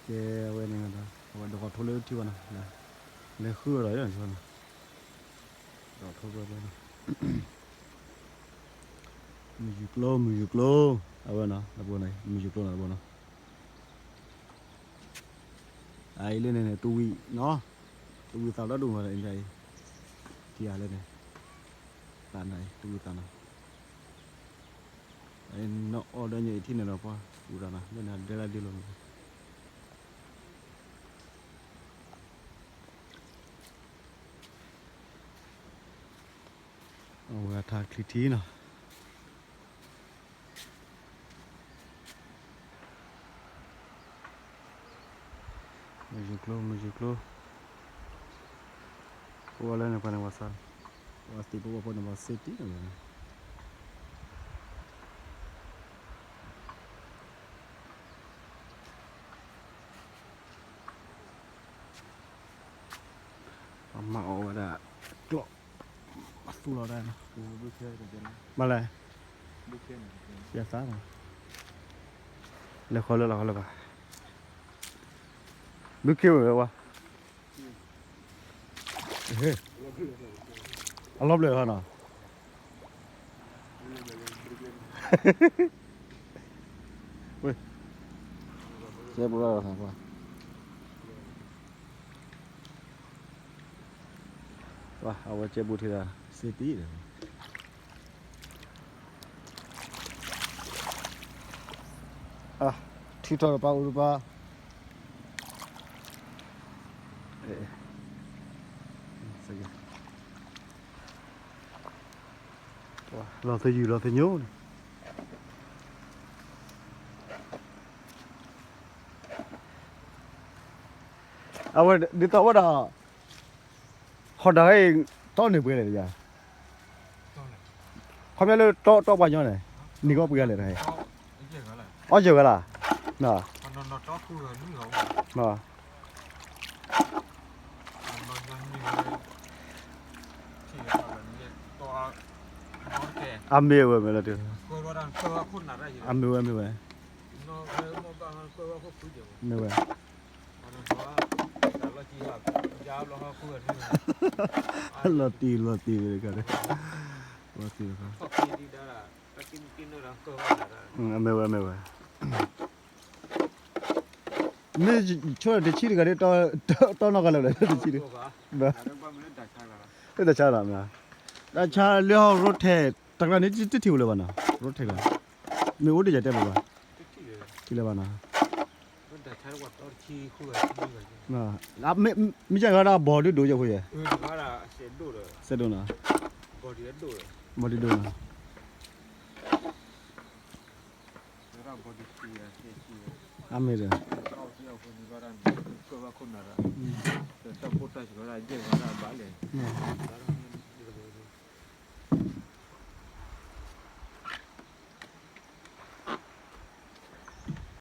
ကဲဝဲန့ၣ်ဒီး အဝဲဒိးထီၣ်ထိလၢထံဝဲနီၤ, လဲၤဃုဝဲဒီးနီၤ, ဒိးထီၣ်ထိလၢ မုၢ်ယူၤကျိ မုၢ်ယူၤကျိ, အဝဲနီၤ မုၢ်ယူၤကျိနီၤ တဘိနီၤ, အအံၤလၢန့ၣ်န့ၣ် တဝံၤနီၤ, တဝံၤသးဒီဒူၣ်မးလၢအံၤ, ထံအါလၢန့ၣ်, သးနၤအံၤ တဝံၤသးနီၤ, နီၢ်အီၣ်ဒီးညါအံၤထံၣ်န့ၣ်ဒီးပှၤ ပူၤတၢ်နီၤ လၢန့ၣ်ဒဲလၢဒ့လိာ်န့ၣ် အဝဲအထါချံထံနီၤ, မုၢ်ယူၤကျိ မုၢ်ယူၤကျိ, ပဝဲလၢန့ၣ်ပှၤန့ၣ်ပှၤသး, ပှၤသံၣ်ဖိဝဲဖိန့ၣ်ပှၤစ့တံၢ်န့ၣ် ပှၤမၤအီၣ်ဝဲဒၣ် ကျီၢ်, အသူၣ်လီၤဒၣ်, မၤလဲၣ်, ယသး, လဲၤဃီလၢလီၤဃီလၢဘၣ်, ဘုခ့ဝဲဝဲ, အလီၤဘျၢၣ်ဟီနီၤ ကဲဘိလီၤ, အဝဲကဲဘိထံဒီး စ့တံၢ်ဒီး ထုးထီၣ်တပၤအိၣ်တပၤ, လီၤသယုၢ်လီၤသညိန့ၣ် အဝဲဒ်သိးဝဲဒၣ် ဟီၣ်ဒၣ်အံၤ တီန့ၢ်ပှဲၤလဲၣ်ယၤ, ခီပညီလၢတီတီပှၤညီန့ၣ် နံၤကီပှဲၤလဲၣ်တဟဲ, အီၣ်ယၢၢ်ဝဲလၢ, အမ့ၢ်ဝဲမ့ၢ်လီၤတံၢ်, အမ့ၢ်ဝဲမ့ၢ်ဝဲ, မ့ၢ်ဝဲ လီၤတံၢ်လီၤတံၢ်ဝဲတခါ, လီၤတံၢ်လီၤတံၢ်ဝဲတခါ, အမ့ၢ်ဝဲမ့ၢ်ဝဲ, မ့ၢ်ဆိတဆံတဂၤဒီး တီနီၢ်ကီၢ်လၢာ်လၢတဆံ, လၢတၢ်ဆါလီၤမ့ၢ်, တၢ်ဆါလၢဟီၣ်ရိထၢၣ် တၢ်ကျါန့ၣ် တထံၣ်ဝဲလၢၤဘၣ်နီၤ, ရိထၢၣ်ကျါ, မ့ၢ်အိၣ်ဒ်ယတဲလၢၤဘၣ်, ထံၣ်လၢၤဘၣ်နီၤ မ့ၢ်ယါဂၤဒၣ်ဘီၣ်ဒုဒိၣ်ယဲၢ်ဖိယဲၢ်, စဲးဒိၣ်နီၤ, ဘီၣ်ဒုဒိၣ်နီၤ, အမ့ၢ်ဒီး တၢ်ဘိၣ်တၢ်စှၤဝဲဒၣ်ယဲၢ်ဂၤဒၣ်ဘၣ်လဲၣ်,